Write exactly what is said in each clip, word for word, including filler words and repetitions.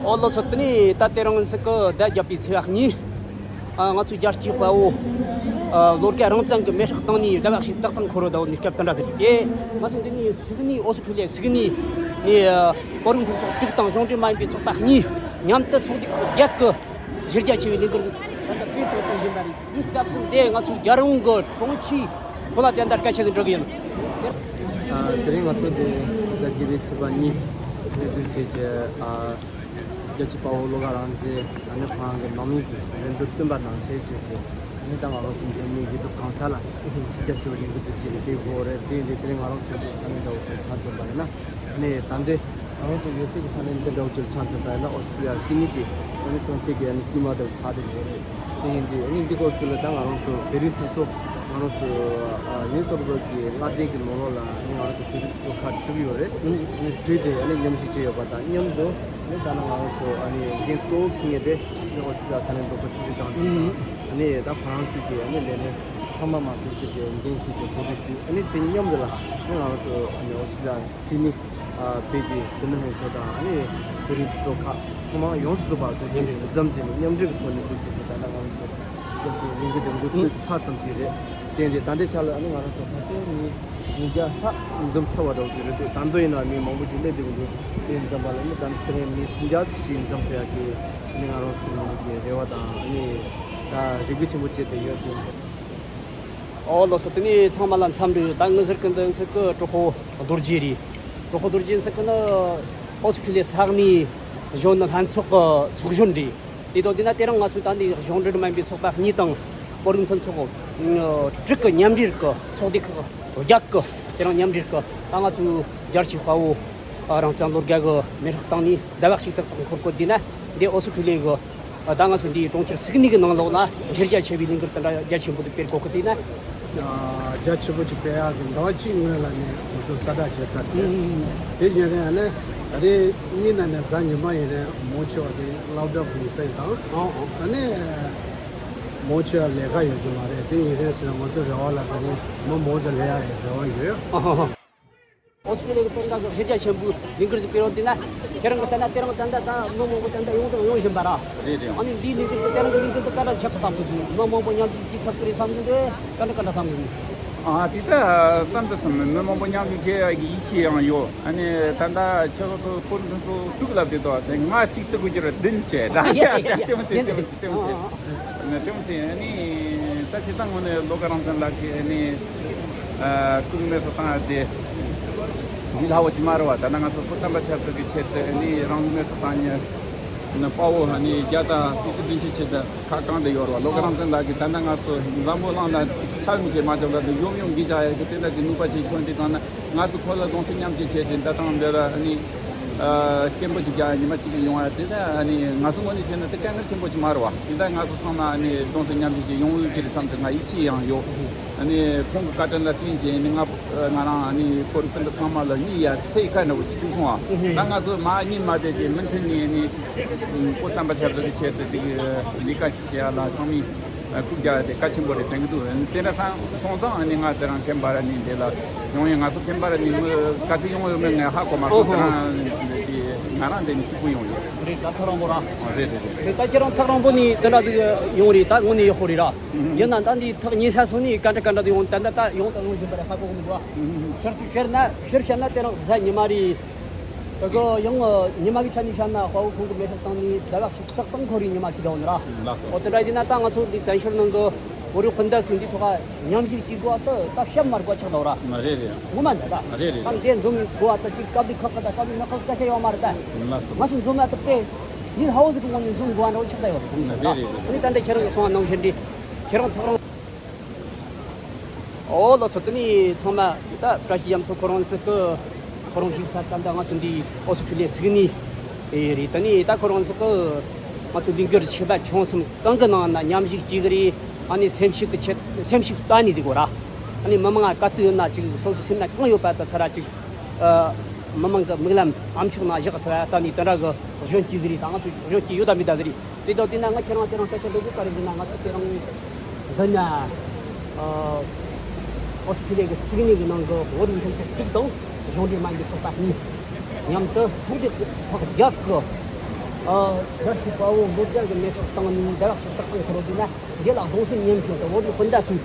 ཨོ་ལོ་ཚོ། དེ་ནས་ད་དེ་རིང་ཚིག་གི་ཟླ་བརྒྱད་པའི་ཚེས་པ་གཉིས། ཨ། ང་ཚོའི་རྒྱལ་གཅེས་དཔའ་བོ། ཨ། ལོ་དགའ་རང་བཙན་གྱི་མེ་སྲེག་བཏང་ནས་ཟླ་བ་ཞིག་ཏག་ཏག་འཁོར་བ་ད་བོ་ནས་སྐབས་དེ་འདྲ་ཟིག་རེད། ང་ཚོ་འདི་ནས་སིད་ནི། ཨོ་སི་ཁྲུ་ལི་ཡ་སིད་ནི་ནས། ཨ། བོད་རིགས་མཐུན་ཚོགས་དྲུག་དང་གཞུང་འབྲེལ་མ་ཡིན་པའི་ཚོགས་པ་གཉིས་མཉམ་དུ་ཚོགས་སྡེ་ཁག་བརྒྱད་ཀྱི་གཞི་རྒྱ་ཆེ་བའི་ལས་འགུལ་ད་ལྟ་སྤེལ་གཏོང་བཞིན་པ་རེད། དེའི་སྐབས་སུ་འདི་ང་ཚོའི་རྒྱལ་རོང་གི་གྲོང་ཁྱེར་ཁོ་ལ་དེ་འདྲ་སྐད་ཆ་ཞིག་འདྲི་གི་ཡིན། ཨ། དེ་རིང་ང་ཚོ་འདི་ཟླ་བརྒྱད་པའི་ཚེས་པ་གཉིས་ནས་བསྡུས་བྱས་ཀྱི། ཨ། རྒྱལ་གཅེས་དཔའ་བོ་བློ་དགའ་རང་བཙན། ཨ་ནི་ཁོ་རང་གི་ནང་མི་གི་རེ་འདུན་བཏོན་པ་ནང་བཞིན་བྱས་ཏེ། ཨ་ནི་ད་ང་རང་ཚོ་འཛམ་གླིང་ཡུལ་གྲུ་གང་ས་ལ་གཞི་རྒྱ་ཆེ་བའི་ལས་འགུལ་དེ་བྱས་ནས་སྤེལ་དགོས་རེད། དེ་ཡིན་དུས་དེ་རིང་ང་རང་ཚོ་འདི་ས་གནས་འདྲ་བོ་ཞིག་ཆ་མཚོན་པ་ཡིན་ན། ཨ་ནི་ད་འདི་ང་རང་ཚོ་ཡོད་སའི་གི་ས་གནས་འདི་འདྲ་བོ་ཅིག་ཆ་མཚོན་པ་ཡིན་ན། ཨོ་སི་ཁྲུ་ལི་ཡ་སིད་ནི་གི་ཨ་ནི་གྲོང་ཁྱེར་གྱི་ཨ་ནི་དཀྱིལ་མ་དེར་ཆགས་བསྡད་ཡོད་རེད། དེ་ཡིན་དུས་ཨ་ནི་འདི་སྐབས་སུ་ལ་ད་ང་རང་ཚོ་བོད་རིགས་མཐུན་ཚོགས། ང་རང་ཚོ་ཨ་ཉིས་སྟོང་བརྒྱད་བརྒྱ་ལྔ་བརྒྱ་གི་ནང་ལོགས་ལ་ཨ་ནི་ང་རང་ཚོ་བོད་རིགས་ཚོ་ཁག་དྲུག་ཡོད་རེད། ཨ་ནི་གྲོས་དེ་ཨ་ནི་མཉམ་ཞུགས་བྱས་ཡོད་པ་དང་མཉམ་དུ། ཨ་ནི་ད་ནང་ང་རང་ཚོ་ཨ་ནི་འགན་གཙོ་བོ་འཁྱེར་མཁན་དེ་ཨ་ནི་ཨོ་སི་ཁྲུ་ལི་ཡ་ས་གནས་འབྲོག་པ་ཆུ་བཞི་སྒང་དྲུག་དང་། ཨ་ནི་ད་ཁོ་རང་ཚོའི་གི་ཨ་ནི་ལས་སྣེ་ཚང་མ་མ་གཏོགས་ཀྱི་འགན་འཁྱེར་བྱས་གོ་སྒྲིག་ཞུས། ཨ་ནི་དེ་མཉམ་དུ་ལ་ཨ་ནི་ང་རང་ཚོ་ཨ་ནི་ཨོ་སི་ཁྲུ་ལི་ཡ་སིད་ནི་ཨ་བོད་ཀྱི་གཞོན་ནུ་ལྷན་ཚོགས་དང་། ཨ་ནི་བོད་རིགས་ཚོ་ཁག་ཚང་མ་ཡོངས་སུ་རྫོགས་པ་འདུ་བྱེད་འཛོམས་བྱས་ནས་མཉམ་འབྲེལ་གྱི་ཐོག་ནས་འདུ་བྱེད་ཀྱི་ད་ལྟ་ང་རང་ཚོ་སྐབས་སུ་ལས་འགུལ་དེ་འགོ་ཚུགས་ཚར་ཙམ་ཅིག་རེད། དེ་འདྲའི་ད་ལྟའི་ཆ་ལ་ཨ་ནི་ང་རང་ཚོ་ཕལ་ཆེར་མི་ཉིས་བརྒྱ་ལྷག་འཛོམས་ཚར་བ་འདྲ་བོ་ཅིག་རེད་འདུག་ད་དུང་ཡིན་ན་མི་མང་པོ་ཞིག་སླེབས་བསྡད་ཀྱི་འདུག་དེ་འཛོམས་པ་ལ་ཨ་ནི་ད་དེ་རིང་མི་སུམ་བརྒྱ་ཙམ་ཞིག་འཛོམས་ཐུབ་ཡག་གི་ཨ་ནི་ང་རང་ཚོའི་ངོས་ནས་ཀྱི་རེ་བ་དང་། ཨ་ནི་ད་རེ་སྒུག་ཆེན་པོ་བྱས་ཏེ་ཡོད་དེ། ཨོ་ལགས་སོ། དེ་ནས་ཚང་མ་ལ་འཚམས་འདྲི། ད་ངའི་ཟུར་གི་འདི་ཚོ་གི་གྲོགས་པོ་རྡོ་རྗེ་རེད། གྲོགས་པོ་རྡོ་རྗེ་ཚོ་གི་ནི་ཨོ་སི་ཁྲུ་ལི་ཡ་ས་གནས་གཞོན་ནུ་ལྷན་ཚོགས་ཀྱི་ཚོགས་གཞོན་རེད། དེ་དང་དེ་ན་དེ་རིང་ང་ཚོས་ད་འདི་གཞུང་འབྲེལ་མ་ཡིན་པའི་ཚོགས་པ་གཉིས་དང་བོད་རིགས་མཐུན་ཚོགས་དྲུག་གི་མཉམ་འབྲེལ་གྱི་ཚོགས་སྡེ་ཁག་བརྒྱད་ཀྱི་དེ་རིང་མཉམ་འབྲེལ་གྱི་ད་ང་ཚོའི་རྒྱལ་གཅེས་དཔའ་བོ་རང་བཙན་བློ་དགའ་གི་མེ་སྲེག་བཏང་ནས་ཟླ་བ་གཅིག་ཏག་ཏག་འཁོར་གོ་དུས་ན། འདི་ཨོ་སི་ཁྲུ་ལི་ཡ་གི་ད་ང་ཚོ་འདིའི་གྲོང་ཁྱེར་སིད་ནི་གི་ནང་ལོགས་ལ་གཞི་རྒྱ་ཆེ་བའི་ལས་འགུལ་དེ་འདྲ་རྒྱ་ཆེན་པོ་དེ་སྤེལ་དགོས་ཀྱི་དུས་ན། རྒྱ་ཆེ་པོ་ཅིག་སྤེལ་ཡག་གི་ཟླ་བ་གཅིག་སྔོན་ལ་ནས་ང་ཚོ་གསལ་བསྒྲགས་བྱས་ཚར་ཏེ། དེ་བཞིན་རེད། ཨ་ནི་ད་རེས་གཉིས་ནས་ནས་གཟའ་ཉི་མ་ཡིན་ནས་མང་ཆེ་བ་དེ་སློབ་གྲྭ་གུང་སེང་དང་། ཨ་ནི་མང་ཆེ་བ་ལས་ཀ་ཡོད་ཀྱི་མ་རེད། དེ་ཡིན་རེད་ཟེར་ན་ང་ཚོ་རེ་བ་ལ་ད་རེས་མི་མང་དུ་སླེབས་ཡག་གི་རེ་བ་ཡོད། ཨོ་སི་ཁྲུ་ལི་ཡ་གི་དེ་འདྲ་གི་གཞི་རྒྱ་ཆེན་པོའི་ལས་འགུལ་དེ་སྤེལ་རོགས་དེ་ན། ཁྱེད་རང་གི་ལྟ་ན་དེ་རིང་ད་ལྟ་ད་མི་མང་པོ་ད་ལྟ་ཡོང་དང་ཡོང་བཞིན་པ་ར། རེད་རེད། ཨ་ནི་འདིའི་ལས་འགུལ་དེ་དེ་རིང་གི་ལས་འགུལ་དེ་ག་འདྲ་ཆགས་བསམ་གི་འདུག་མི་མང་པོ་མཉམ་ཞུགས་བྱེད་ཐུབ་ཀྱི་རེད་བསམ་གི་འདུག་ག་འདྲ་ག་འདྲ་བསམ་གི་འདུག་ཨ། དེ་ལྟ་བསམ་དུ་སོང་། མི་མང་པོ་མཉམ་ཞུགས་བྱེད་ཡག་གི་ཡིད་ཆེས་ཡང་ཡོད། ཨ་ནི་ད་ལྟ་ཁྱེད་རང་ཚོ་བོད་མི་ཚོ་དྲུག་ལབ་དེ་དང་དེ་ང་གཅིག་བརྩི་དགོས་ཀྱི་རེད། བདུན་བྱས་ད་ཡ་ཡ་ཡ་ཡ། ཅེམ་ཅེམ་ཅེམ་ཅེམ་ཅེམ། ཨ་ཨ། ནི་དེ་མོ་ཚེ་ནི་ད་སྤྱིར་བཏང་ངོས་ནས་བློ་དགའ་རང་བཙན་ལགས་ཀྱིས་ནི་སྐུ་མེ་སྲེག་བཏང་ཡ་དེ་འདི་སླ་བོ་ཅིག་མ་རེད་བ། ད་ནང་ང་ཚོ་བོད་བསྟན་པ་ཆབ་སྲིད་ཀྱི་ཆེད་དུ་ནི་རང་མེ་སྲེག་བཏང་ཉེ་ནི་དཔའ་བོ་ནི་བརྒྱ་དང་བདུན་ཅུ་བདུན་ཅུ་ཆེད་དུ་ཁ་བསྐངས་ཏེ་ཡོད་རེད་བ། བློ་དགའ་རང་བཙན་ལགས་ཀྱིས་ད་ནང་ང་ཚོ་འཛམ་བུ་གླིང་ལ་ས་ཡོམ་བྱེད་མ་ཆོག་ལ་དེ་ཡོམ་ཡོམ་གྱི་བྱ་ཡ་གི་དེ་འདྲ་གི་ནུས་པ་ཅིག་ཐོན་དུས་ཙང་ན། ང་ཚོ་ཁོ་ལ་གདུང་སེམས་མཉམ་སྐྱེད་བྱས་ཏེ་འདི་དང་འདི་ལ་ནི་སྐད་འབོད་ཅིག་རྒྱག་ཉི་མ་གཅིག་ཡོང་བ་དེ་ལ་ནི་ང་ཚོ་ངོས་ནས་བྱས་ན་དེ་དཀའ་ངལ་ཆེན་པོ་ཅིག་མ་རེད་བ། དེ་ལྟར་ང་ཚོ་ཚང་མ་ནི་གདུང་སེམས་མཉམ་སྐྱེད་ཅིག་ཡོང་འོས་ཀྱི་རེད་བསམ་སྟེ་ང་ཡིད་ཆེས་ཡང་ཡོད། ནི་ཁོང་གི་བཀའ་དྲིན་ལ་བརྟེན་བྱས་ནི་ང་ང་རང་ནི་ཁོར་སྤུན་ཟླ་ཚང་མ་ལ་གཉིད་ཡ་སད་ཁ་འདྲ་བོ་ཅིག་བཅུག་སོང་བ། ད་ང་ཚོ་མ་གཉིད་མ་བསྡད་ཀྱི་མུ་མཐུད་ནས་ནི་བོད་བསྟན་པ་ཆབ་སྲིད་ཀྱི་ཆེད་དུ་ཅིག་ལས་ཀ་ཅིག་བྱེད་ཡ་ལ་ཚང་མས་ཨ། ཁུག་རྒྱག་དེ་གལ་ཆེན་པོ་རེད་དྲན་གྱི་འདུག་དེ་འདྲ་སོང་ཙང་ནི་ང་དེ་རིང་ཁེམ་པ་ར་ནི་འདི་ལ་ཡོང་ཡིན། ང་ཚོ་ཁེམ་པ་ར་ནི་མི་ག་ཚོད་ཡོང་ཡོད་མེད་ངས་ཧ་གོ་མ་སོང་། ཨོ་ཧོ། དེ་རིང་འདི་ང་རང་འདི་ནས་གཅིག་པུ་ཡོང་ཡོད། རེད། ད་ཐག་རིང་པོ་ར། ཨ། རེད་རེད་རེད། རེད། ད་ཁྱེད་རང་ཐག་རིང་པོ་ནས་དེ་འདྲ་ཟིག་ཡོང་རེད། ད་དངོས་གནས་ཡག་པོ་རེད་ར། ཡིན་ན་ད་འདི་ཐག་ཉེ་ས་སོང་ནས་ག་འདྲ་ག་འདྲ་ཟིག་ཡོང་། ད་ད་ད་ཡོང་ད་ཡོང་བཞིན་པ་རེད། ཧ་གོ་གི་མི་འདུག་ཨ། ཁྱེད་ཚོས་བཤད་ན་ཕྱིར་བཤད་ན་དེ་རིང་གཟའ་ཉི་མ་རེད། ད་གི་ཡང་ཉི་མ་གི་ཆ་ནས་བཤད་ན་དཔའ་བོ་ཁོང་གི་མེ་སྲེག་བཏང་ནས་ཟླ་བ་གཅིག་ཏག་ཏག་འཁོར་བའི་ཉི་མ་ཅིག་འདྲ་བོ་ནི་ར། ལགས་སོ། འོ་དེ་འདྲ་ཡིན་ན་ད་ང་ཚོ་འདི་བཙན་བྱོལ་ནང་གི་བོད་རིགས་སྤུན་ཟླ་ཚོས་འདི་ཐོག་མཉམ་ཞུགས་བྱེད་དགོས་པ་དེ་ད་བཤད་མ་དགོས་པ་ཆགས་འདུག་ར། མ་རེད་རེད། ངོ་མ་འདི་ད། མ་རེད་རེད། ད་འདི་འཛོམས་དགོས་པ་དེ་ཅིག་སྐབས་འདི་ཁག་གི་ད་སྐབས་འདི་མི་ཁག་སྐད་ཆ་ཡོད་མ་རེད་ད། ལགས་སོ། ང་ཚོ་འཛོམས་ན་དེ་དཔེ་མི་ཧ་བོ་ཟིག་གི་ངོ་ནས་འཛོམས་དགོས་པ་འདྲ་བོ་ཆགས་ད་ཡོད་རེད། མ་རེད་རེད། ཨ་ནི་ད་འདི་ཁྱེད་རང་གིས་གསུངས་པ་ནང་བཞིན་འདི་ཁྱེད་རང་ཐག་རིང་། ཨོ་ལགས་སོ། དེ་ནས་ཚང་མ་ད་བཀྲ་ཤིས་རྒྱ་མཚོ་ཁོ་རང་ཟེར་གི་ཁོ་རང་ཞིག་ས་ད་ལྟ་ང་ཚོ་འདི་ཨོ་སི་ཁྲུ་ལི་ཡ་སིད་ནི་ཨེ་རེད། དེ་ནས་ད་ཁོ་རང་ཟེར་གི་ང་ཚོ་ལས་འགུལ་ཆེ་བ་ཆུང་གསུམ་གང་གི་ནང་ན་མཉམ་ཞུགས་བྱེད་གི་རེད། ཨ་ནི་སེམས་ཤུགས་ཀྱི་ཆེད་སེམས་ཤུགས་གཏོང་ནི་ཟིག་གོ་ར། ཨ་ནི་མི་མང་ང་དཀའ་སྡུག་ཡོད་ན་ཅིག་སོ་སོ་སེམས་ན་གང་ཡོད་པ་ད་ཐ་ར་ཅིག་ཨ། མི་མང་གི་མིག་ལམ་ཨམ་ཅོག་ནང་བཞག་ཐུབ་ཡ་ད་ནི་དེ་འདྲ་གི་གཞོན་སྐྱེས་ཟིག་རེད། ད་ང་ཚོ་གཞོན་སྐྱེས་ཡོད་ད་མེད་ད་ཟིག་རེད། དེ་དང་དེ་ན་ང་ཁྱེད་རང་དེ་རིང་སྐད་ཆ་འདྲི་རྒྱུ་ག་རེ་ཟེར་ན། ང་ཚོ་དེ་རིང་འདི་ན་ཨོ་སི་ཁྲུ་ལི་ཡ་གི་སིད་ནི་གི་ནང་གི་བོད་རིགས་མཐུན་ཚོགས་དྲུག་དང་གཞུང་འབྲེལ་མ་ཡིན་པའི་ཚོགས་པ་གཉིས་མཉམ་དུ་ཚོགས་སྡེ་ཁག་བརྒྱད་ཀྱི་ ཨ། དགའ་སྐྱིད་དཔའ་བོ་ལོ་བརྒྱ་གི་མེ་སྲེག་བཏང་ནས་འདི་རག་ཞིག་བཏགས་གཏོང་ཁུར་རོ་དུས་ན། འདི་ལ་གདུང་སེམས་ཉམས་ཤིང་དུ་བོད་ཀྱི་སྤུན་ཟླ་སུ།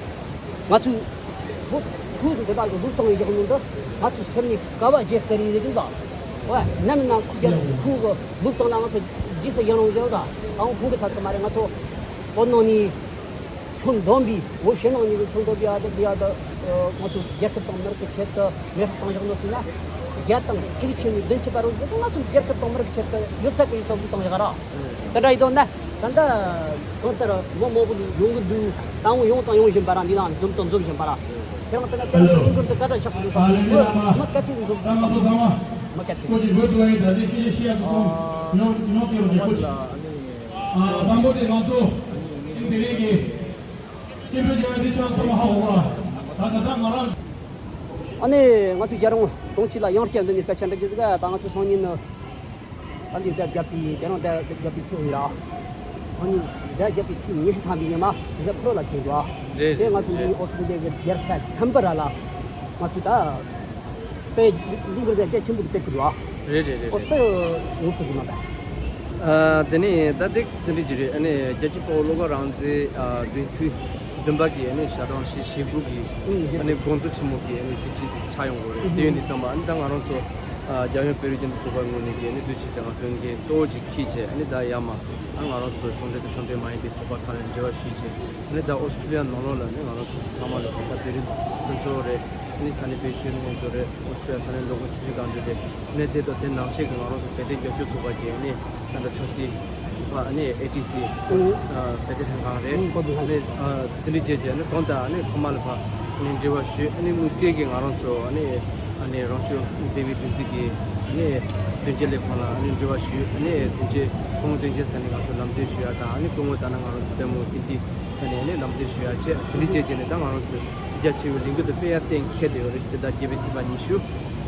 ང་ཚོས་བོད་བོད་འདི་དག་གི་ལུགས་དང་ཡག་ནོ་འདི་ང་ཚོའི་སེམས་ནས་ག་བ་བརྗེད་སྟེ་རེད་ཟེར་གི་འདུག་ཨོ། ནམ་ནམ་ཁོ་རྒྱལ་ཁོ་གི་ལུགས་དང་ལ་ང་ཚོ་རྗེས་སུ་ཡི་རང་བཟོས་འདུག་ཨང་། ཁོང་གི་ཚབ་ཏུ་མ་རེད། ང་ཚོ་བོད་ནང་ནས་ཁྱོན་བསྡོམས་པའི་བོད་ཕྱི་ནང་གཉིས་ཀྱི་ཁྱོན་བསྡོམས་པའི་ཨ་ད་དེ་ཨ་ད་ང་ཚོ་རྒྱལ་ཁབ་དང་མི་རིགས་ཀྱི་ཆེད་དུ་མེ་སྲེག་བཏང་བཞག་ནོ་ཟེར་ན། བརྒྱ་དང་དྲུག་ཅུ་ནས་བདུན་ཅུ་བར་རོ་ཟེར་ན་ང་ཚོ་རྒྱལ་ཁབ་དང་མི་རིགས་ཀྱི་ཆེད་དུ་ཡོད་ཚད་ཀྱི་ཡོད་ཚད་ཀྱི་བཏང་བཞག་ར། དེ་འདྲ་ཡིན་དོན་ན། ད་ལྟ་གང་ལྟར་མི་མང་པོ་ཡོང་གི་འདུག་ད་འོང་ཡོང་དང་ཡོང་བཞིན་པ་ར། འདི་ལའང་འཛོམས་དང་འཛོམས་བཞིན་པ་ར། ཁྱེད་རང་ལྟ་ན་ད་ལྟ་ཀུན་ཏུ་སྐད་གྲགས་ཆགས་འདུག་ས་མི་ག་ཚོད་འཛོམས་འདུག་ས་མི་ག་ཚོད། ཨ། དང་པོ་དེ་ང་ཚོ་དེ་རིང་གི་སྐད་འབོད་རྒྱག་ཡ་དེ་ཆགས་སོང་ཧ་གོ་ར། ད་ད་ད་ང་རང་། ཨ་ནི་ང་ཚོ་རྒྱལ་རོང་གྲོང་ཁྱེར་ལ་ཡང་བསྐྱར་འདི་ནས་སྐད་ཆ་འདྲི་རྒྱུ་ཟིག་ད་ང་ཚོ་སང་ཉིན་ནི། ཨ་འདི་ཟླ་བརྒྱད་པའི་དེ་རིང་ཟླ་བརྒྱད་པའི་ཚེས་ཉི་ཤུ་ར། སང་ཉིན་ཟླ་བརྒྱད་པའི་ཚེས་ཉི་ཤུ་ཐམ་པའི་ཉི་མ་ཟེ་ཕུ་རོ་ལ་ཁེལ་འདུག་ཨ། རེད་དེ་ང་ཚོ་རེད་འདི་ཨོ་སི་ཀྲི་ལི་ཡ་གི་རྒྱལ་ས་ཁན་བྷ་ར་ལ་ང་ཚོ་ད་དཔེ་གླིང་གི་ཟེ་དཔེ་ཆེན་པོ་གི་དཔེ་ཁུ་འདུག་ཨ། རེད་རེད་རེད་ཨོ་རེད། དཔེ་ངོ་ཐུག་གི་མ་ད། ཨ་དེ་ནས་ད་དེ་དེ་འདྲ་ཅིག་རེད། ཨ་ནི་རྒྱལ་གཅེས་དཔའ་བོ་བློ་དགའ་རང་བཙན་ཨ་བདུན་ཚིགས་བདུན་པ་གི་ཨ་ནི་ཞལ་གྲངས་བཞི་བཞི་དགུ་གི་ཨ་ནི་དགོངས་རྫོགས་ཆེན་མོ་གི་ཨ་ནི་དུས་ཆེན་ཆགས་ཡོང་གི་རེད། དེ་ཡིན་དུས་ཙམ་པ་ཨ་ནི་ད་ང་རང་ཚོ་ཨ་རྒྱལ་ཡོངས་བོད་རིགས་སྤྱི་མཐུན་ཚོགས་པའི་ངོས་ནས་ཀྱི་ཨ་ནི་དུས་ཆེན་ཆགས་ང་ཚོའི་འགན་གཙོ་བོ་ཅིག་འཁྱེར་བྱས་ཨ་ནི་ད་ཡར་མར་ཨ་ང་རང་ཚོ་གཞུང་འབྲེལ་དང་གཞུང་འབྲེལ་མ་ཡིན་པའི་ཚོགས་པ་ཁག་ལ་འབྲེལ་བ་ཞུས་བྱས་ཨ་ནི་ད་ཨོ་སི་ཀྲི་ལི་ཡ་ནང་ལོགས་ལ་ཨ་ནི་ང་རང་ཚོ་ཚང་མ་ལ་ད་བོད་རིགས་ཕུན་ཚོགས་རེད། ཨ་ནི་ས་གནས་བོད་གཞོན་ལྷན་ཚོགས་རེད། ཨོ་སི་ཀྲི་ལི་ཡ་ས་གནས་ལྷན་ཁང་ཆུ་བཞི་སྒང་དྲུག་རེད། ཨ་ནི་དེ་དང་དེ་ནང་བཞིན་གྱི་ང་རང་ཚོ་བོད་དོན་རྒྱབ་སྐྱོར་ཚོགས་པ་གི་ཨ་ནི་ད་ལྟ་ཆབ་སྲིད་ཚོགས་པ་ཨ་ནི་ཨེ་ཏི་སི་ཨོ་ཨ་བོད་དོན་ལྷན་ཁང་རེད། ཨ་ནི་ཨ་དེ་འདྲ་བྱས་བྱས་ཨ་ནི་གང་ལྟར་ཨ་ནི་ཚང་མ་ལ་ཕར་ཨ་ནི་འབྲེལ་བ་ཞུས། ཨ་ནི་དམིགས་བསལ་གྱི་ང་རང་ཚོ་ཨ་ནི་ཨ་ནི་རང་སྐྱོང་ལྡན་པའི་སྒྲིག་འཛུགས་ཀྱི་ཨ་ནི་དོན་གཅོད་ལས་ཁུངས་ལ་ཨ་ནི་འབྲེལ་བ་ཞུས། ཨ་ནི་དོན་གཅོད་སྐུ་ངོ་དོན་གཅོད་ས་ནས་ང་ཚོ་ལམ་སྟོན་ཞུ་ཡ་དང་ཨ་ནི་སྐུ་ངོ་ད་ནང་ང་རང་ཚོ་དཔལ་མོ་ཀིརྟི་ས་ནས་ནི་ལམ་སྟོན་ཞུ་ཡ་བྱས། དེ་འདྲ་བྱས་བྱས་ནས་ད་ང་རང་ཚོས་གཞི་རྒྱ་ཆེ་བའི་ལས་འགུལ་དེ་སྤེལ་ཡ་གཏན་འཁེལ་བསྡད་ཡོད་རེད། དེ་ཟླ་བརྒྱད་པའི་ཚེས་པ་ཉི་ཤུ་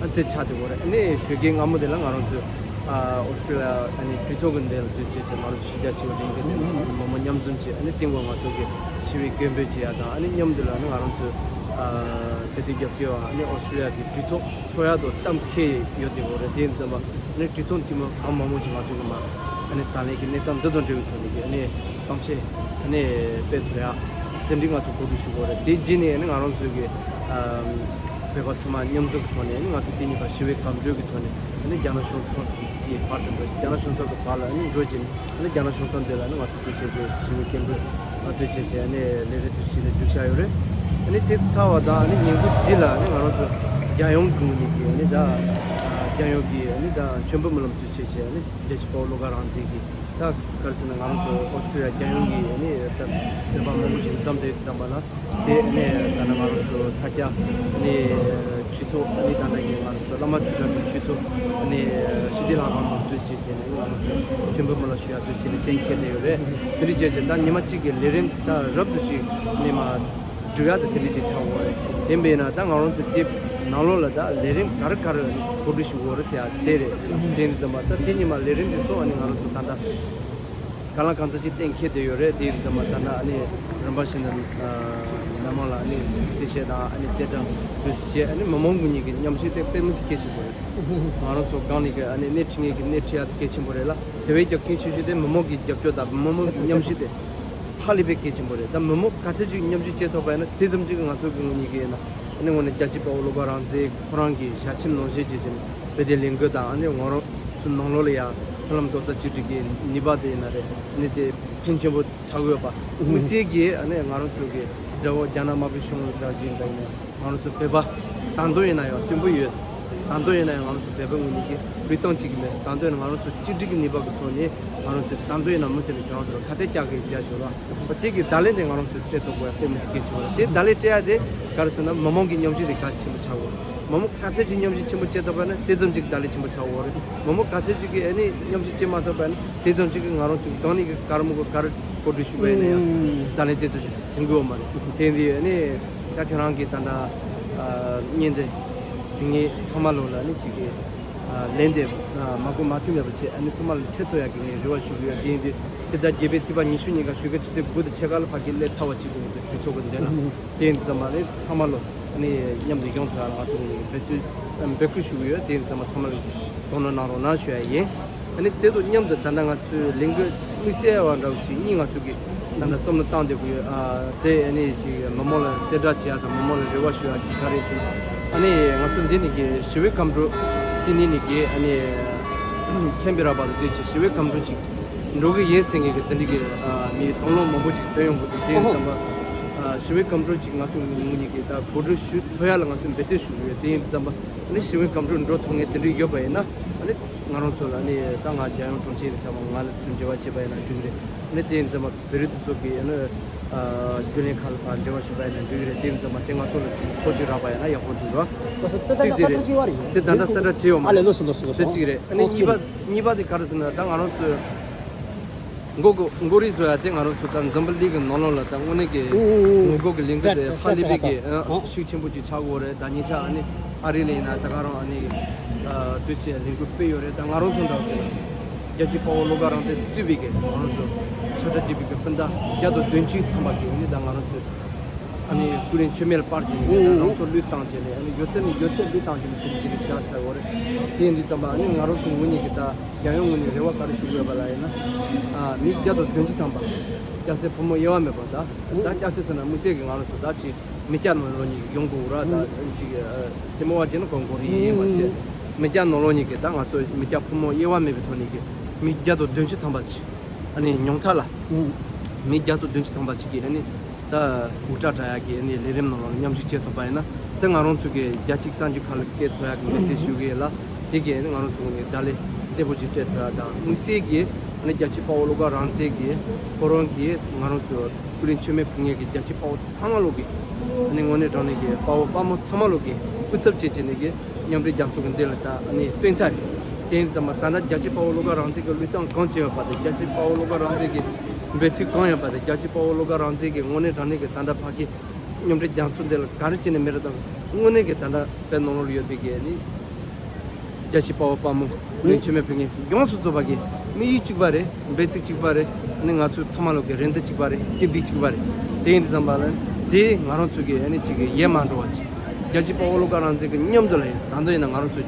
ཨ་དེ་ཆགས་བསྡད་ཡོད་རེད། ཨ་ནི་ཞོགས་ཀའི་སྔ་མོ་དེ་ལ་ང་རང་ཚོས་ཨ་ཨོ་སི་ཀྲི་ལི་ཡ་ཨ་ནི་གྲོས་ཚོགས་ཀྱི་འདི་ལ་དུས་བྱས་བྱས་ང་རང་ཚོ་གཞི་རྒྱ་ཆེ་བའི་ལས་འགུལ་དེ་ལ་མི་མང་མཉམ་འཛོམས་བྱས་ཨ་ནི་སྟེང་འོག་ང་ཚོ་གི་ཞི་བའི་སྐད་འབོད་བྱེད་ཡ་དང་ཨ་ནི་མཉམ་དུ་ལ་ཨ་ནི་ང་རང་ཚོས་ཨ་བོད་དོན་རྒྱབ་སྐྱོར་བ་ཨ་ནི་ཨོ་སི་ཀྲི་ལི་ཡ་གི་གྲོས་ཚོགས་ཚོགས་ཡ་དང་གཏན་འཁེལ་ཡོད་བསྡད་ཡོད་རེད། དེ་ཡིན་ཙམ་པ་ནི་གྲོས་ཚོགས་འཐུས་མི་གང་མང་མང་ཞིག་ང་ཚོ་གི་མ་ཨ་ནི་ད་ལན་གྱི་གནས་སྟངས་འདི་དང་འབྲེལ་བའི་ཐོག་ནས་ཀྱི་ཨ་ནི་གཏམ་བཤད་ཨ་ནི་སྤེལ་ཐུབ་ཡ་དེ་འདྲའི་ང་ཚོ་གོ་སྒྲིག་ཞུ་དགོས་རེད། དེ་རྗེས་ནས་ཨ་ནི་ང་རང་ཚོའི་གི་ཨམ་བོད་པ་ཚང་མ་མཉམ་འཛོམས་ཀྱི་ཐོག་ནས་ཨ་ནི་ང་ཚོ་དེ་ཉིན་པ་ཞི་བའི་སྐད་འབོད་ཀྱི་ཐོག་ནས་ཨ་ནི་རྒྱ་ནག་གཞུང་ཚབ་ཀྱི་བར་དུ་འགྲོ། རྒྱ་ནག་གཞུང་ཚབ་ཀྱི་བར་ལ་ཨ་ནི་འགྲོ་བཞིན་ཨ་ནི་རྒྱ་ནག་གཞུང་ཚབ་འདི་ལ་ཨ་ནི་ང་ཚོ་དུས་ཆེན་བྱས་ཞི་བའི་སྐད་འབོད་ཨ་དུས་ཆེན་བྱས་ཨ་ནི་ལས་རིམ་དུས་ཆེན་ནས་མཇུག་བཞག་ཡོད་རེད། ཨ་ནི་དེ་ཚར་བ་དང་ཨ་ནི་ཉིན་གུང་རྗེས་ལ་ཨ་ནི་ང་རང་ཚོ་རྒྱལ་ཡོངས་ཀྱི་ངོས་ནས་ཀྱི་ཨ་ནི་ད་རྒྱལ་ཡོངས་ཀྱི་ཨ་ནི་ད་མཆོད་འབུལ་སྨོན་ལམ་དུས་ཆེན་བྱས་ཨ་ནི་རྒྱལ་གཅེས་དཔའ་བོ་བློ་དགའ་རང་བཙན་གྱི་ད་ག་རེ་ཟེར་ན་ང་རང་ཚོ་ཨོ་སི་ཀྲི་ལི་ཡ་རྒྱལ་ཡོངས་ཀྱི་ཨ་ནི་ད་བོད་པ་མང་པོ་ཞིག་འཛོམས་ཏེ་འཛོམས་པ་ལ་དེ་ཨ་ནི་ད་ནི་ང་རང་ཚོ་ས་སྐྱ་ཨ་ནི་ཆོས་ཚོགས་ཨ་ནི་ད་ནི་ང་རང་ཚོ་བླ་མ་ཆོས་གྲགས་ཀྱི་ཆོས་ཚོགས་ཨ་ནི་ཞི་བདེ་ལྷ་ཁང་དུ་དུས་ཆེན་བྱས་ནས་ང་རང་ཚོ་མཆོད་འབུལ་སྨོན་ལམ་ཞུ་ཡ་དུས་ཆེན་ནས་གཏན་འཁེལ་བསྡད་ཡོད་རེད། དེ་འདྲ་བྱས་ཙང་ད་ཉི་མ་གཅིག་གི་ལས་རིམ་ད་རབ་ཏུ་ཅིག་ཨ་ནི་མ་འགྲུབ་ཡ་དེ་དེ་འདྲ་ཅིག་ཆགས་ཡོད་རེད། ཡིན་པས་ན་ད་ང་རང་ཚོ་དེ་ནང་ལོགས་ལ་ད་ལས་རིམ་ག་རེ་ག་རེ་གོ་སྒྲིག་ཞུ་དགོས་རེད་ཟེར་ཡ་དེ་རེད། དེ་ཡིན་ཙམ་པ་ད་དེ་ཉི་མ་ལས་རིམ་དེ་ཚོ་ཨ་ནི་ང་རང་ཚོ་ད་ལྟ་གང་ལ་གང་འཚམ་ཅིག་གཏན་འཁེལ་བསྡད་ཡོད་རེད། དེ་ཡིན་ཙམ་པ་ད་ལྟ་ཨ་ནི་རིམ་པ་བཞིན་དུ་མི་མང་ལ་ཨ་ནི་གསལ་བཤད་དང་ཨ་ནི་གསལ་བསྒྲགས་དུས་སུ་བྱས་ཨ་ནི་མི་མང་ཀུན་གཉིས་ཀྱི་མཉམ་ཞུགས་དེ་དཔེ་མི་སྲིད་གལ་ཆེན་པོ་རེད། ང་རང་ཚོ་སྒང་ནས་ཀྱི་ཨ་ནི་སྣེ་ཁྲིད་མཁན་གྱི་སྣེ་ཁྲིད་ཡ་དེ་གལ་ཆེན་པོ་རེད་ལ་དེ་བས་ཀྱང་གལ་ཆེ་ཤོས་དེ་མི་མང་གི་རྒྱབ་སྐྱོར་དང་མི་མང་གི་མཉམ་ཞུགས་དེ། ཧ་ལས་པའི་གལ་ཆེན་པོ་རེད། ད་མི་མང་ག་ཚད་ཅིག་མཉམ་ཞུགས་བྱེད་ཐུབ་པ་ཡིན་ན་དེ་ཙམ་ཅིག་གིས་ང་ཚོ་གི་ངོས་ནས་ཀྱི་ཡིན་ན་ཨ་ནི་དངོས་གནས་རྒྱལ་གཅེས་དཔའ་བོ་བློ་དགའ་རང་བཙན་ཁོ་རང་གི་ཞལ་ཆེམས་ནང་བཞིན་བྱས་བྱས་ནས་བོད་དོན་ལས་འགུལ་དང་ཨ་ནི་ང་རང་ཚོ་ནང་ལོགས་ལ་ཡ་མཐུན་ལམ་རྡོག་རྩ་གཅིག་སྒྲིལ་གྱི་ནུས་པ་དེ་ཡིན་ན་རེད། ཨ་ནི་དེ་ཕན་ཆེན་པོ་ཆགས་ཀྱི་ཡོད་པ་དམིགས་བསལ་གྱིས་ཨ་ནི་ང་རང་ཚོ་གི་དགྲ་བོ་རྒྱ་ནག་དམར་པོའི་གཞུང་ལ་འདྲ་བཞིན་འདྲ་ཡིན་ན། ང་རང་ཚོ་བོད་པ་ད་དུང་ཡིན་ན་ཡང་གསོན་པོ་ཡོད། ད་དུང་ཡིན་ན་ཡང་ང་རང་ཚོ་བོད་པའི་ངོས་ནས་ཀྱི་རུས་ཐང་གཅིག་གི་མེད། ད་དུང་ཡིན་ན་ང་རང་ཚོ་གཅིག་སྒྲིལ་གྱི་ནུས་པ་གི་ཐོག་ནས་ང་རང་ཚོས་ད་དུང་ཡིན་ན་མུ་མཐུད་ནས་ཁྱེད་རང་ཚོ་ལ་ཁ་གཏད་བཅག་གི་ཟེར་ཡ་ཞིག་ལ་བོད་དེ་གི་བརྡ་ལན་དེ་ང་རང་ཚོས་སྤྲད་ཐུབ་དགོས་ཡ་དཔེ་མི་སྲིད་གལ་ཆེན་པོ་རེད། དེ་བརྡ་ལན་སྤྲད་ཡ་དེ་ག་རེ་ཟེར་ན་མི་མང་གི་མཉམ་ཞུགས་དེ་གལ་ཆེན་པོ་ཆགས་དགོས། མི་མང་ག་ཚད་ཅིག་མཉམ་ཞུགས་ཆེན་པོ་བྱེད་ཐུབ་པ་ན་དེ་ཙམ་ཅིག་བརྡ་ལན་ཆེན་པོ་ཆགས་དགོས་རེད། མི་མང་ག་ཚད་ཅིག་གིས་ཨ་ནི་མཉམ་ཞུགས་བྱེད་མ་ཐུབ་པ་ན་དེ་ཙམ་ཅིག་གིས་ང་རང་ཚོ་སྒང་ནས་གི་ག་རེ་མི་དགོས་ག་རེ་གོ་སྒྲིག་ཞུས་པ་ཡིན་ན་ཡང་བརྡ་ལན་དེ་ཚོ་ཞིག་ཐོན་གི་ཡོད་མ་རེད། དེ་འདི་ཨ་ནི་ད་ཁྱེད་རང་གིས་ད་ལྟ་ཨ་བརྙན་དེ་གཟིགས་མཁན་ཚང་མ་ལོ་ལ་ཨ་ནི་ཅིག་གི་ཨ་ལན་དེ་ཨ་མ་གོ་མ་ཐོས་མེད་པ་བྱས་ཨ་ནི་ཚང་མ་ལ་འཕྲད་ཐུབ་ཡག་གི་ངས་རེ་བ་ཞུ་གི་ཡོད། དེ་ཡིན་དུས་དེ་ཟླ་བརྒྱད་པའི་ཚེས་པ་ཉི་ཤུ་ཉིན་ཀ་ཞོགས་ཀ་ཆུ་ཚོད་དགུ་དང་ཕྱེད་ཀ་ལ་ཕ་གི་སླེབས་ཚར་བ་བྱེད་དགོས་འདུག་གྲོས་ཚོགས་ཀྱི་འདི་ལ། དེ་ཡིན་དུས་ཚང་མ་ལ་ཚང་མ་ལོ་ཨ་ནི་མཉམ་དུ་ཡོང་ཐུབ་ཡག་ལ་ང་ཚོ་ངས་འབད་བརྩོན་འབད་བསྐུལ་ཞུ་གི་ཡོད། དེ་ཡིན་དུས་ཚང་མ་ཚང་མ་ལ་དོ་སྣང་གནང་རོགས་གནང་ཞུ་ཡ་ཡིན། ཨ་ནི་དེ་དང་མཉམ་དུ་ད་ལྟ་ང་ཚོའི་ལས་འགུལ་དམིགས་བསལ་བ་འདྲ་བོ་ཅིག་གཉིས་ང་ཚོ་གིས་ད་ལྟ་བསམ་བློ་བཏང་བསྡད་ཀྱི་ཡོད། ཨ་དེ་ཨ་ནི་ཅིག་མི་མང་ལ་གསལ་བསྒྲགས་བྱེད་ཡག་དང་མི་མང་ལ་རེ་བ་ཞུ་ཡག་ཅིག་ག་རེ་ཟེར་ན། ཨ་ནི་ང་ཚོ་འདི་ནས་ཀྱི་ཞི་བའི་སྐར་འབྲུག་སིད་ནི་ནས་ཀྱི་ཨ་ནི་ཁེན་བེ་ར་བར་དུ་སྡོད་ཅིག་ཞི་བའི་སྐར་འབྲུག་ཅིག་འགྲོ་གི་ཡིན་ཟེར་མཁན་གྱི་དེ་འདྲ་གི་ཨ་མི་དང་བླངས་མང་པོ་ཅིག་ཐོན་ཡོང་གི་འདུག་དེ་ཡིན་ཙམ་པ་ཨ་ཞི་བའི་སྐར་འབྲུག་ཅིག་ང་ཚོ་ངོས་ནས་ཀྱི་ད་གོ་སྒྲིག་ཞུ་ཐུབ་ཡག་ལ་ང་ཚོ་འབད་བརྩོན་ཞུ་གི་ཡོད། དེ་ཡིན་ཙམ་པ་ཨ་ནི་ཞི་བའི་སྐར་འབྲུག་འགྲོ་ཐུབ་མཁན་དེ་འདྲ་ཡོད་པ་ཡིན་ན། ཨ་ནི་ང་རང་ཚོ་ལ་ནི་ད་ང་རྒྱལ་ཡོངས་དྲུང་ཆེ་རེད་ཚང་མ་ང་ལ་ཚུར་འབྲེལ་བ་བྱས་པ་ཡིན་ན་འགྲིག་གི་རེད། ཨ་ནི་དེ་ཡིན་ཙམ་པ་བོད་རིགས་དེ་ཚོ་གི་ཨ་ནི་ཨ་རྒྱུན་ལས་ཁག་ལ་ཕར་འབྲེལ་བ་བྱས་པ་ཡིན་ན་འགྲིག་གི་རེད། དེ་ཡིན་ཙམ་པ་དེ་ང་ཚོ་ལ་ཅིག་ཐུགས་རྗེ་རག་པ་ཡིན་ན་ཡག་པོ་འདུག་ར། ལགས་སོ། དེ་ད་གཅིག་ལྟ་དེ་གསལ་རེད། སྒྲགས་བྱས་པ་རེད། དེ་ད་ལྟ་གསལ་བསྒྲགས་བྱས་ཡོད་མ་ཨ་ལས། རེད། ལགས་སོ་ལགས་སོ་ལགས་སོ། དེ་གཅིག་རེད། ཨ་ནི་ཨོ་ཁེ། གཉིས་པ་གཉིས་པ་དེ་ག་རེ་ཟེར་ན་ད་ང་རང་ཚོ་མགོ་གི་མགོ་རིལ་བཟོ་ཡ་དེ་ང་རང་ཚོ་ད་འཛམ་བུ་གླིང་གི་ནང་ལོགས་ལ་ད་དངོས་གནས་ཀྱི་ཨུ་ཨུ་ཨུ། ངོ་རྒོལ་གྱི་ལས་འགུལ་དེ་ཧ་ལས་པའི་གི་ཨ་ཤུགས་ཆེན་པོ་ཅིག་ཆགས་ཡོད་རེད། ད་ཉེ་ཆར་ཨ་ནི་ཨ་རི་ལ་ཡིན་ན་ད་ག་རང་ཨ་ནི་ཨ་དུས་ཚོད་ལས་འགུལ་སྤེལ་ཡོད་རེད། ད་ང་རང་ཚོ་འདྲ་བོ་ཅིག་ལ་རྒྱལ་གཅེས་དཔའ་བོ་བློ་དགའ་རང་བཙན་གཙོས་པའི་གི་ང་རང་ཚོ་ཤ་ཁྲག་གཅིག་པའི་གི་སྤུན་ཟླ་བརྒྱ་དང་བདུན་ཅུ་ཐམ་པ་གི་ཨ་ནི་ད་ང་རང་ཚོ་ཨ་ནི་སྐུ་རིམ་མཆོད་མེ་ལ་སྤར་བྱས་ནས་ཨུ་ཨུ། རང་སྲོག་བློས་བཏང་བྱས་ནས་ཨ་ནི་ཡོད་ཚད་ནས་ཡོད་ཚད་བློས་བཏང་བྱས་ནས་དེ་འདྲ་བྱས་ནས་བཞག་ཚར་ཡོད་རེད། དེ་ཡིན་དུས་ཙམ་པ་ཨ་ནི་ང་རང་ཚོ་ངོས་ནས་གི་ད་རྒྱལ་ཡོངས་ངོས་ནས་རེ་བ་ག་རེ་ཞུ་དགོས་པ་ལ་ཡིན་ན། ཨ་མི་བརྒྱ་དང་བདུན་ཅུ་ཐམ་པ་སྐྱ་སེར་ཕོ་མོ་དབྱེ་བ་མེད་པ་ད་ད་སྐྱ་སེར་ཟེར་ན་དམིགས་བསལ་གྱི་ང་རང་ཚོ་ད་ཅིག་མི་སྐྱ་ནང་ལོགས་ནས་ཡོང་དགོས་ར། ད་ཅིག་སེར་མོ་བ་བྱས་ན་ཁོང་ཁོ་རེ་ཡིན་མ་བྱས་མི་སྐྱ་ནང་ལོགས་ནས་གི་ད་ང་ཚོ་མི་སྐྱ་ཕོ་མོ་དབྱེ་བ་མེད་པའི་ཐོག་ནས་གི་མི་བརྒྱ་དང་བདུན་ཅུ་ཐམ་པ་ཞིག་ཨ་ནི་ཉུང་མཐའ་ལ་མི་བརྒྱ་དང་བདུན་ཅུ་ཐམ་པ་ཞིག་གི་ཨ་ནི། ད་དབུ་སྐྲ་བྲེག་ཡག་གི་ཨ་ནི་ལས་རིམ་ནང་ལོགས་ལ་མཉམ་ཞུགས་བྱེད་ཐུབ་པ་ཡིན་ན་ད་ང་རང་ཚོ་གི་རྒྱལ་གཅེས་གསར་འགྱུར་ཁག་ལ་སྐད་ཐོན་ཡག་གི་འབད་བརྩོན་ཞུ་གི་ཡིན་ལ། དེ་གི་ཨ་ནི་ང་རང་ཚོ་ངོས་ནས་བརྡ་ལན་གསལ་པོ་ཅིག་སྤྲད་ཐུབ་ཡག་དང་དམིགས་བསལ་གྱི་ཨ་ནི་རྒྱལ་གཅེས་དཔའ་བོ་བློ་དགའ་རང་བཙན་གྱི་ཁོ་རང་གིས་ང་རང་ཚོ་སྐུ་རིམ་མཆོད་མེ་ཕུལ་མཁན་གྱི་རྒྱལ་གཅེས་དཔའ་བོ་ཚང་མ་ལོག་གི་ཨ་ནི་དངོས་གནས་དྲང་གནས་ཀྱི་དཔའ་བོ་དཔའ་མོ་ཚང་མ་ལོག་གི་སྐུ་ཚབ་བྱས་བྱས་ནས་གི་མཉམ་འབྲེལ་རྒྱལ་ཚོགས་ཀྱི་མདུན་ལ་ད་ཨ་ནི་བཏོན་ཚར་རེད། དེ་ཡིན་ཙམ་པ་ད་ལྟ་རྒྱལ་གཅེས་དཔའ་བོ་བློ་དགའ་རང་བཙན་གྱི་བློས་གཏོང་གང་བྱས་ཡོད་པ་དང་རྒྱལ་གཅེས་དཔའ་བོ་བློ་དགའ་རང་བཙན་གྱི་འབད་ཚིག་གང་ཡོད་པ་དང་རྒྱལ་གཅེས་དཔའ་བོ་བློ་དགའ་རང་བཙན་གྱི་དངོས་གནས་དྲང་གནས་ཀྱི་ད་ལྟ་ཕ་གི་མཉམ་འབྲེལ་རྒྱལ་ཚོགས་འདི་ལ་ག་རེ་བྱས་ནས་མི་རེད་དང་དངོས་གནས་ཀྱི་ད་ལྟ་བོད་ནང་ལོགས་ལ་ཡོད་པའི་གི་ནི་རྒྱལ་གཅེས་དཔའ་བོ་དཔའ་མོ་ལས་མཆོད་མེ་ཕུལ་མཁན་ཡོངས་སུ་རྫོགས་པ་གི་དམིགས་ཡུལ་གཅིག་པ་རེད། འབད་ཚིག་གཅིག་པ་རེད། ནི་ང་ཚོ་ཚང་མ་ལོག་གི་རེ་འདུན་གཅིག་པ་རེད། སྐྱིད་སྡུག་གཅིག་པ་རེད། དེ་ཡིན་དུས་ཙམ་པ་ལ་དེ་ང་རང་ཚོ་གི་ཨ་ནི་གཅིག་གི་ཡལ་མ་འགྲོ་བ་ཅིག་རྒྱལ་གཅེས་དཔའ་བོ་བློ་དགའ་རང་བཙན་གྱི་མཉམ་དུ་ལ་ཡིན་ད་དུང་ཡིན་ན་ང་རང་ཚོ་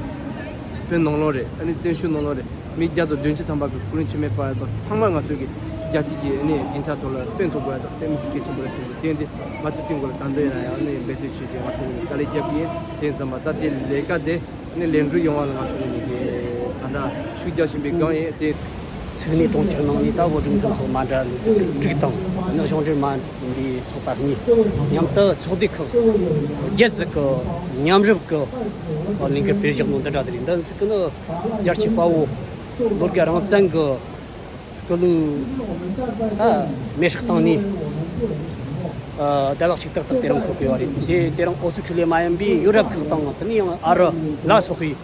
བོད་ནང་ལོགས་རེད། ཨ་ནི་བཙན་བྱོལ་ནང་ལོགས་རེད། མི་བརྒྱ་དང་བདུན་ཅུ་ཐམ་པ་གི་སྐུ་རིམ་མཆོད་མེ་སྤར་བ་ཚང་མ་ང་ཚོ་གི་རྒྱལ་སྤྱི་གི་ཨ་ནི་སྡིངས་ཆ་ཐོག་ལ་སྟོན་ཐུབ་དགོས་ཡ་དང་དཔེ་མི་སྲིད་གལ་ཆེན་པོ་རེད་བསམ་གི་དེ་འདི་ང་ཚོ་ཐེངས་འགོ་ལ་ད་འདོད་ཡིན་ན་ཡང་ཨ་ནི་འབད་བརྩོན་བྱས་བྱས་ང་ཚོ་གི་དཀའ་ལས་རྒྱབ་ཀྱི་ཡིན། དེ་ཙམ་པ་ད་དེ་ལས་ཀ་དེ་ཨ་ནི་ལེགས་འགྲུབ་ཡོང་བ་ལ་ང་ཚོ་གི་ནི་གི་ད་ལྟ་ཤུགས་རྒྱག་བཞིན་པའི་སྒང་ཡིན། དེ་སུད་ནི་གྲོང་ཁྱེར་ནང་ནས་ད་བོད་རིགས་མཐུན་ཚོགས་མ་འདྲ་ལས་ཚིག་དྲུག་དང་ནི་གཞུང་འབྲེལ་མ་ཡིན་པའི་ཚོགས་པ་གཉིས་མཉམ་དུ་ཚོགས་སྡེ་ཁག་བརྒྱད་ཙམ་གི་མཉམ་རུབ་ཀྱི་ལས་འགུལ་སྤེལ་བཞག་ནོ་འདི་འདྲ་ཟིག་རེད། འདི་ཟིག་གི་ནི་རྒྱལ་གཅེས་དཔའ་བོ་བློ་དགའ་རང་བཙན་གྱི་སྐུ་ལུས་ད་མེ་སྲེག་བཏང་ནས་ཨ་ཟླ་བ་གཅིག་ཏག་ཏག་དེ་རིང་འཁོར་གི་ཡོད་རེད། དེ་དེ་རིང་ཨོ་སི་ཁྲུ་ལི་ཡ་མ་ཡིན་པའི་ཡུ་རོབ་ཁག་དང་དེ་ནས་ཡང་ཨ་རི་ལ་སོགས་པའི་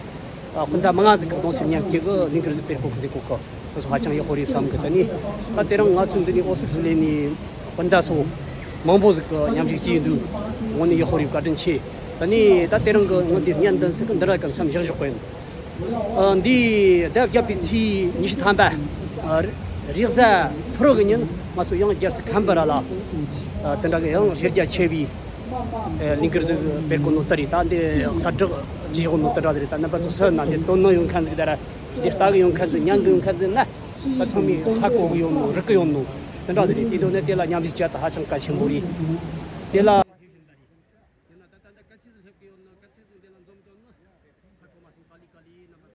ཨ་སྤུན་ཟླ་མང་ང་ཟིག་གི་གདུང་སེམས་མཉམ་སྐྱེད་ཀྱི་ལས་འགུལ་ཟིག་སྤེལ་གོ་གི་ཟིག་གོ་གི། དེ་ཚོ་ཧ་ཅང་ཡག་པོ་རེད་བསམ་གི། དེ་ནས་ད་དེ་རིང་ང་ཚོ་འདི་ནས་ཨོ་སི་ཁྲུ་ལི་ཡ་ནས་སྤུན་ཟླ་ཚོ་མང་པོ་ཟིག་གི་མཉམ་ཞུགས་བྱས་འདུག་དངོས་གནས་ཡག་པོ་རེད། བཀའ་དྲིན་ཆེ། དེ་ནས་ད་དེ་རིང་གི་ངོ་འདི་བརྙན་འདི་ཟིག་གི་འདི་འདྲ་གི་མཚམས་བཞག་བཞག་གི་ཡིན། ཨ་འདི་ཟླ་བརྒྱད་པའི་ཚེས་ཉི་ཤུ་ཐམ་པ་ཨ་རེས་གཟའ་ཕུར་བུ་གི་ཉིན་ང་ཚོ་ཡང་རྒྱལ་སྲིད་ཁམ་བུ་ར་ལ་ཨ་དེ་འདྲ་གི་ཡང་གཞི་རྒྱ་ཆེ་བའི་ཨ་ལས་འགུལ་ཟིག་སྤེལ་གོ་ནོ་ལྟར་རེད། ད་འདི་གསལ་བསྒྲགས་བྱས་ཡོད་ནོ་དེ་འདྲ་ཟིག་རེད། ད་རྣམ་པ་ཚོ་སུ་ན་འདི་དོ་སྣང་ཡོད་མཁན་ཟིག་ད་ར་འདི་ལྟ་གི་ཡོད་མཁན་ཟིག་ཉན་གི་ཡོད་མཁན་ཟིག་ན་ད་ཚང་མས་ཧ་གོ་གི་ཡོད་ནོ་རིག་གི་ཡོད་ནོ་དེ་འདྲ་ཟིག་རེད། དེ་དོན་ནི་དེ་ལ་མཉམ་ཞུགས་བྱ་ད་ཧ་ཅང་གལ་ཆེན་པོ་རེད། དེ་ལ།